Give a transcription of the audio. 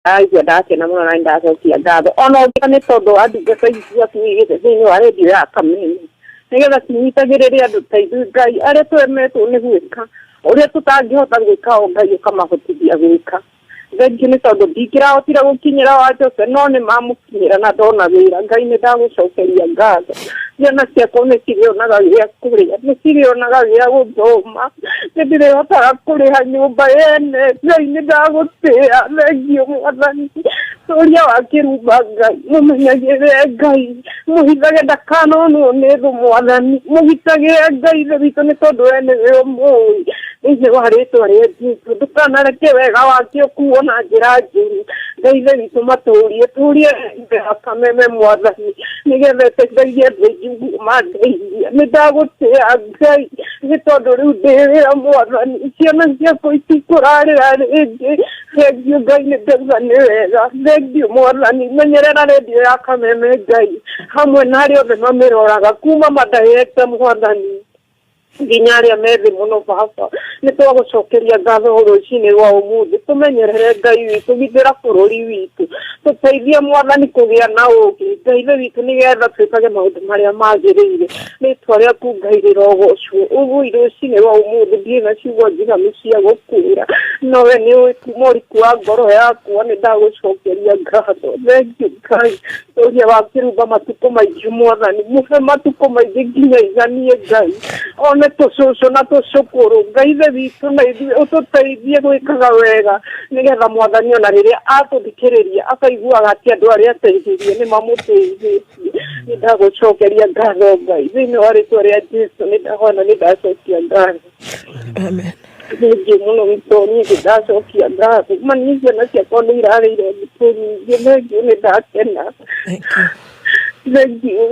Ndaigua ndakena mũno na nĩndacokia ngatho ona ũngĩ nĩ tondũ wa ndungata ici ciaku igĩte thĩinĩ wa rĩndiũ ya Kameme nĩgetha cinyitagĩrĩre andũ ta ithuĩ Ngai arĩa tũremetwo nĩ gwĩka ũrĩa tũtangĩhota gwĩka o Ngai ũkamahotithia gwĩka. Thengiũ nĩ tondũ ndingĩrahotire gũkinyĩra wa Jose no nĩ mamũkinyĩra na ndona wĩra. Ngai nĩ ndagũcokeria ngatho. Ciana ciakwa nĩ cirĩonaga gĩa kũrĩa, nĩ cirĩonaga gĩa gũthoma, nĩ ndĩrĩhotaga kũrĩha nyũmba yene. Ngai nĩ ndagũtĩa, thengiũ Mwathani. Tũria wa kĩrumba Ngai, mũmenyagĩrĩre Ngai, mũhithage ndakanonwo nĩ thũ Mwathani, mũgitagĩre Ngai Ithe witũ nĩ tondũ we nĩwe ũmũĩ. Thĩinĩ wa rĩtwa rĩa Jesu, ndũkanareke wega wake ũkuo na njĩra njũru. Ngai Ithe witũ matũrie, tũrie ithe wa Kameme Mwathani, nĩgetha ĩteithagie andũ aingĩ ũguo mandeithia. Nĩ ndagũtĩa Ngai, nĩ tondũ rĩu ndĩ wĩra Mwathani, ciana ciakwa itikũrarĩra rĩngĩ. Thengiũ Ngai nĩ ndauga nĩ wega. Thengiũ Mwathani, menyerera rendio ya Kameme Ngai, hamwe na arĩa othe mamĩroraga, kuma madirector Mwathani nginya arĩa me thĩ mũno baba nĩ twagũcokeria ngatho rũcinĩ rwa ũmũthĩ tũmenyerere Ngai witũ gitĩra bũrũri witũ tũteithie mwathani kũgĩa na ũũgĩ Ngai ithe witũ nĩgetha twĩkage maũndũ marĩa magĩrĩire rĩtwa rĩaku Ngai rĩrogocwo ũguo rũcinĩ rwa ũmũthĩ ndirĩ na ciugo njiganu cia gũkwĩra no we nĩ ũĩ kuma ũriku wa ngoro yakwa nĩ ndagũcokeria ngatho thengiũ Ngai Ũria wa kĩrumba matukũ maingĩ mwathani mũhe matukũ maingĩ nginya iganie Ngai one tũcũcũ na tũcũkũrũ Ngai ithe witũ na ithuĩ ũtũteithie gwĩkaga wega nĩgetha mwathani ona rĩrĩa atũthikĩrĩria akaiguaga atĩ andũ arĩa ateithirie nĩ mamũteithĩtie nĩ ndagũcokeria ngatho Ngai thĩinĩ wa rĩtwa rĩa Jesu nĩ ndahona nĩ ndacokia ngatho. Amen. Thengiũ mũno gĩtonyi nĩ ndacokia ngatho ma niĩ ciana ciakwa nĩ irarĩire thikũ nyingĩ thengiũ nĩ ndakena. Thank you. Thengiũ.